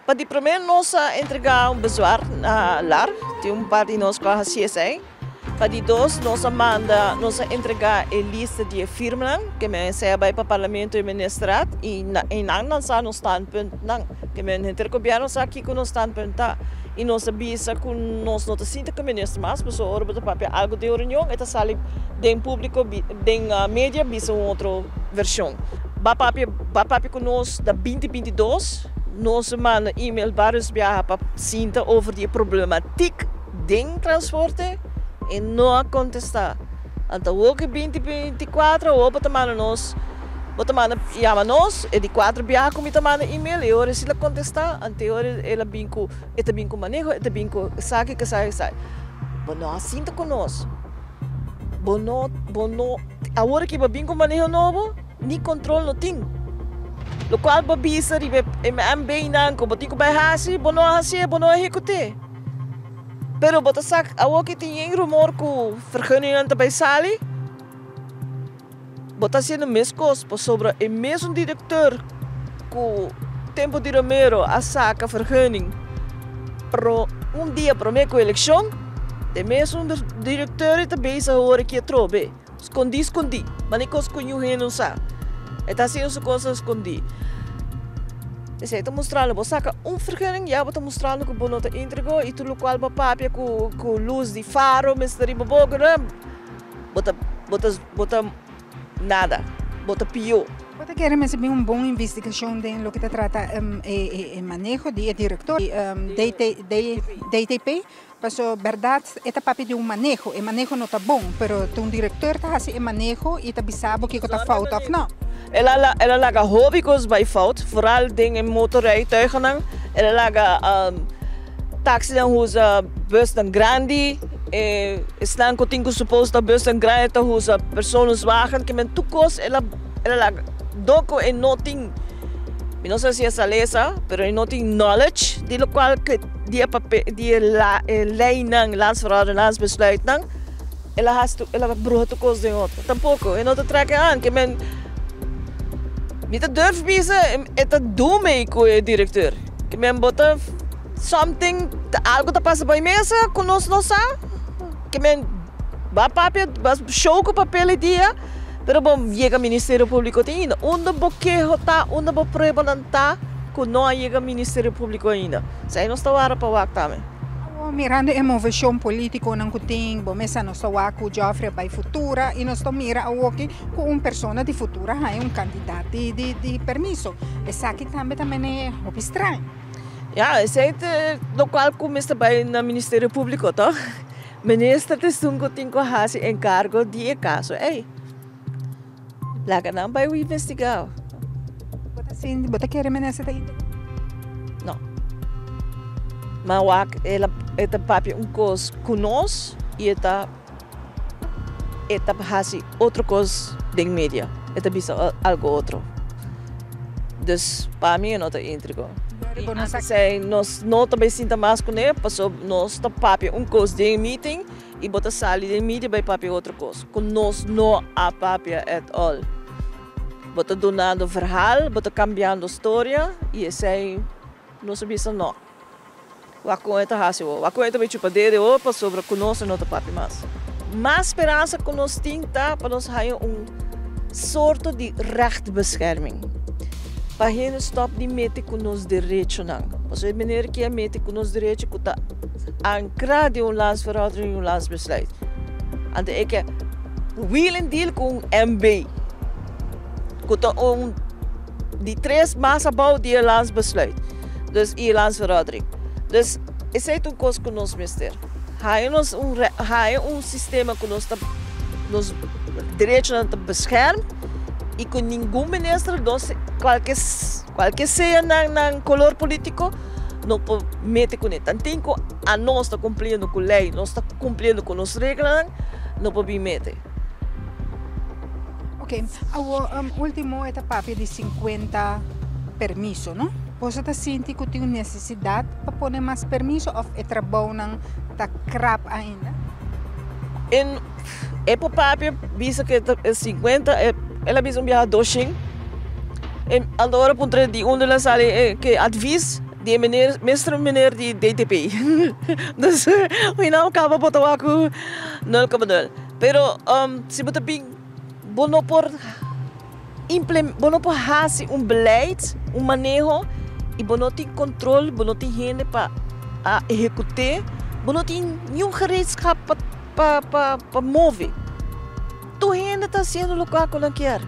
Pa di promé nos a entregá un bezwaar na LAR, tin un par di nos ku a hasi esei. Pa di dos nos a manda, nos a entregá e lista di e firmanan, ke men esei a bai pa Parlamento i Ministerraad i einan nan sa nos standpuntnan, ke men henter gobièrnu sa kiko nos standpunt ta. I nos a bisa ku nos no ta sinti ku minister mas, pasobra ora bo ta papia algu den un reunion e ta sali den públiko, den media bisa un otro vershon. Ba papia, ba papia ku nos na 2022, nos a manda email vários biaha pa sinta over di e problematik den transporte, e no a kontestá. Anto awor ku e 2024 awor bo ta manda nos, bo ta manda yama nos, e di kuater biaha ku mi ta manda email e ora si el a kontestá, anto e ora el a bin ku e ta bin ku maneho, e ta bin ku esaki, ku esaki, esaki. Bo no a sinta ku nos. Bo no, bo no, awor ki bo bin ku maneho nobo, ni kontrol no tin. Lokual bo bisa riba e MB-nan ku bo tin ku bai hasi, bo no a hasié, bo no a ehekut'é. Pero bo ta sa awor ki tin yen rumor ku vergunningnan ta bai sali, bo ta hasiendo meskos pasobra e mesun direkteur ku tempu di Romero a saka vergunning pro un dia promé ku elekshon, e mesun direkteur ei ta bezig awor aki atrobe, skondí skondí, mane kos ku niun hende no sa. E ta hasiendo su kosnan skondí. Esei ta mustrando bo saka un vergunning ya bo ta mustrando ku bo no ta íntegro i tur lokual bo papia ku ku lus di faro mester riba bo bo ta bo ta bo ta nada, bo ta pió. Bo ta kere mester bin un bon investigashon den loke ta trata e maneho di e direktor di DTP? Paso bèrdat e ta papia di un maneho, e maneho no ta bon, pero ta un direktor ta hasi e maneho i ta bisa bo kiko ta fout òf no. El a el a laga hopi kos bai fout, vooral den e motorrijtuigennan. El a laga taxinan usa busnan grandi, e esnan ku tin ku supos ta busnan grandi ta usa personenswagen, ke men tur kos el a el a laga dor ku e no tin, mi no sa si e sa lesa, pero e no tin knowledge di lokual ke di e papel di e e leinan, landsverordening, landsbesluitnan, el a hasi el a bruha tur kos den otro. Tampoko e no ta trek e an, ke men mi ta durf bisa e ta dome ku e direkteur. Ke men bo ta something algo ta pasa bai mesa ku nos no sa, ke men ba papia ba show ku papel e dia, pero bo yega Ministerio Publico te ainda. Unda bo keho ta, unda bo pruebanan ta ku no a yega Ministerio Publico ainda? Esei nos ta wara pa wak tambe. Awor mirando e moveshon politiconan ku tin, bo mesa nos ta wak ku Geoffrey a bai Futura i nos ta mira awoki ku un persona di Futura haña un kandidat di di di permiso. Esaki tambe ta mene hopi straño. Ya, esei ta lokual ku mester bai na Ministerio Publico toh. Minister ta esun ku tin ku hasi enkargo di e kaso ei. Laga nan bai investigá. Bo ta sinti, bo ta kere minister ta integro? No. Ma wak el a, e ta papia un kos ku nos i e ta, e ta hasi otro kos den media. E ta bisa algo otro. Dus pa mi e no ta íntegro. I antes nos no ta bai sinta mas kuné pasobra nos ta papia un kos den e meeting i bo ta sali den media bai papia otro kos ku nos no a papia at all. Bo ta dunando verhaal, bo ta kambiando storia i esei nos a bisa no. Wak kon e ta hasi awor, wak kon e ta bai chupa dede awor pasobra ku nos e no ta papia mas. Mas speransa ku nos tin ta pa nos haña un sorto di rechtbescherming pa hende stòp di mete ku nos derechonan. Pasobra e manera ki a mete ku nos derecho ku ta ankrá den un landsverordening i un landsbesluit. Anto e ke wheel and deal ku un MB ku ta un di tres mas abou di e landsbesluit dus i e landsverordening. Dus esei ta un kos ku nos mester haña nos un haña un sistema ku nos ta nos derechonan ta bescherm i ku ningun minister nos kualke kualke sea nan nan kolor politiko no por mete kuné. Tanten ku anos ta kumpliendo ku lei, nos ta kumpliendo ku nos reglanan, no por bin mete. Ok, awor ultimo e ta papia di 50 permiso, no? Boso ta sinti ku tin un nesesidat pa pone mas permiso òf e trabounan ta krap ainda? En e por papia bisa ku e 50, el a bisa un biaha 200. En anto ora puntra di unda el a sali e ke advis. Di meneer, meester meneer di DTP. Dus, nou kaba bo ta wak 0,0. Pero si bo bin, bo no por bo no por hasi un beleid, un maneho i bo no tin controle, bo no tin hende pa ehekutá, bo no tin ningun gereedschap pa move. Tur hende ta hasiendo loke nan ke.